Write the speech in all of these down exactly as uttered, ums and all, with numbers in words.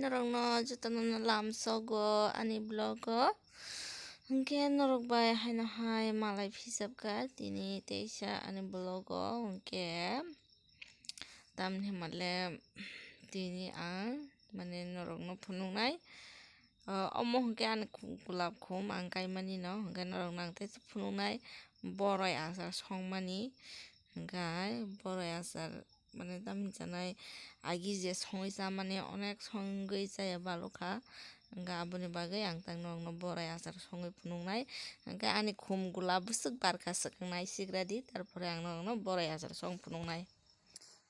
Norokno jotono lamsogo ani vlog o. Hwnkhe norok bai haino hai malai phijabkha tini teisa ani vlog o. Hwnkhe tamni hwnmale tini ang mane norokno phunuknai. O, omo hwnkhe ani khu-, gulab khum ang kaimani no, hwnkhe norokno ang teisa phunuknai boroi achar songmani. Hwnkhe boroi achar mane tamni chanai agi je songwi chamani onek songwi chaya balokha. Hwnkhe aboni bagwi ang tang norokno boroi achar songwi phunuknai. Hwnkhe ani khum gulab bwswk barkha swkang nai sigradi, tarpore ang norokno boroi achar song phunuknai.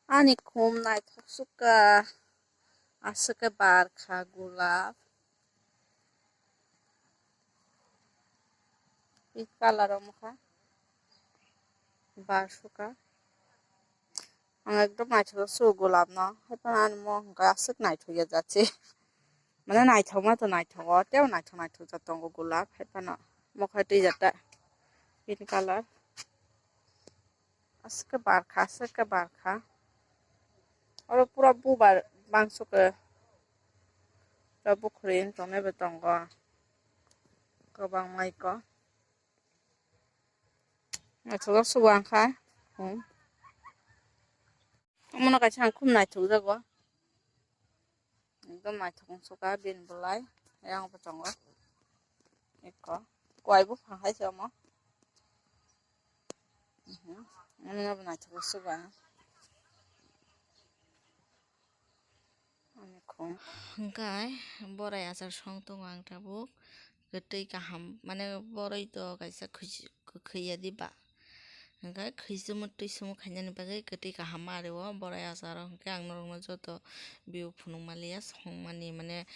Ani khum naithok swkha, aswk khe barkha gulab. Pink colour omo kha. Bar sukha. Ang ekdom naithok sugo gulab no. Haiphano ani mo hwnkhe aswk naithok ya jat se. Mane naithok ma to naithok o. Tei naithok naithok jat tongo gulab. Haiphano mo khe twi jat ta. Pink colour. Aswk khe barkha, aswk khe barkha. Oro pura bubar bangso khe. Tabuk khurui wng tongnai bo tongo. Kwbangma iko. Naithok subo ang kha. Hmm. Omono kaisa ang khum naithok jago. Ekdom naithok wng suka bini bolai. Yang bo tongo. Iko. Kuai bo phang hai se omo. Mhm. Omono bo naithok suba. Ani khum. Hwnkhe boroi achar song tongo ang tabuk. Kwtwi kaham, mane boroi to kaisa khwis-, kwkhwi ya diba. Hwnkhe khwisumu twismu khainani bagwi kwtwi kaham ma rio boroi achar o. Hwnkhe ang norokno joto view phunukma liya songmani, mane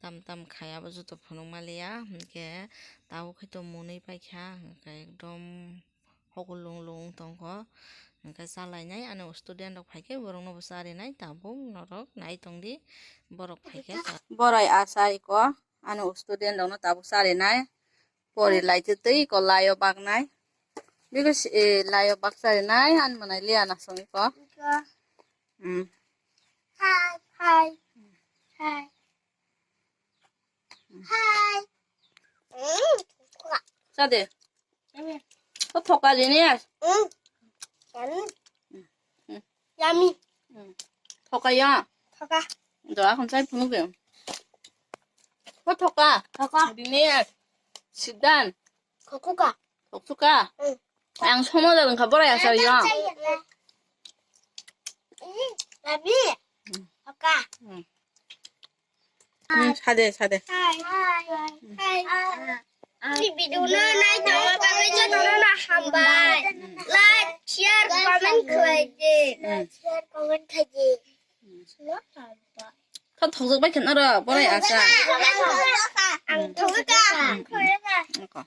tam tam khai abo joto phunukma liya. Hwnkhe tabuk khe to mwnwi paikha, hwnkhe ekdom. Hokol lung lung tongkho, hwnkhe chalainai ani student rok phaikhe borokno bo charinai, tabuk norok nai tongdi borok phaikhe. Boroi achar iko ani student rokno tabuk charinai, pori lai twi twi iko laio baknai, bikhe si, eh, laio bak charinai ani mwnai liya nasong iko. Hmm. Hai, hai, hai. Hai. Chade. O thoka jini as. Mm. Yummy. Mm. Yummy. Mm. Thoka ya. Thoka. Do akon sai phunuk de. O thoka. Thoka. Jini as. Sidan. Thokuka. Thoksuka. Mm. Ang somo jadong kha borai asar yo. Yummy. Thoka. Mm. Hmm, sade, sade. Hai, hai, hai. Ani video no nai tongma bagwi jotono no hambai. Like, share, comment khlai di. Hmm. Share, comment khlai di. Kha thokjak bai khna ro, borai asa. Ang thokjak kha. Nokho.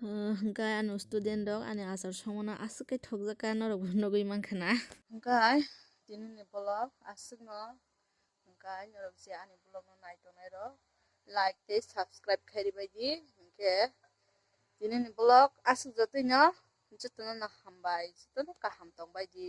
Hwnkhe ani student rok ani achar songmano aswk khe thokjak kha, norok bo nugwi mankha na. Hwnkhe tini ni vlog aswk no. Hwnkhe norok je ani vlog no nai tongnai rok like tei subscribe khai ribai di. Hwnkhe tini ni vlog aswk jotoi no, jotono no hambai, jotono kaham tongbai di.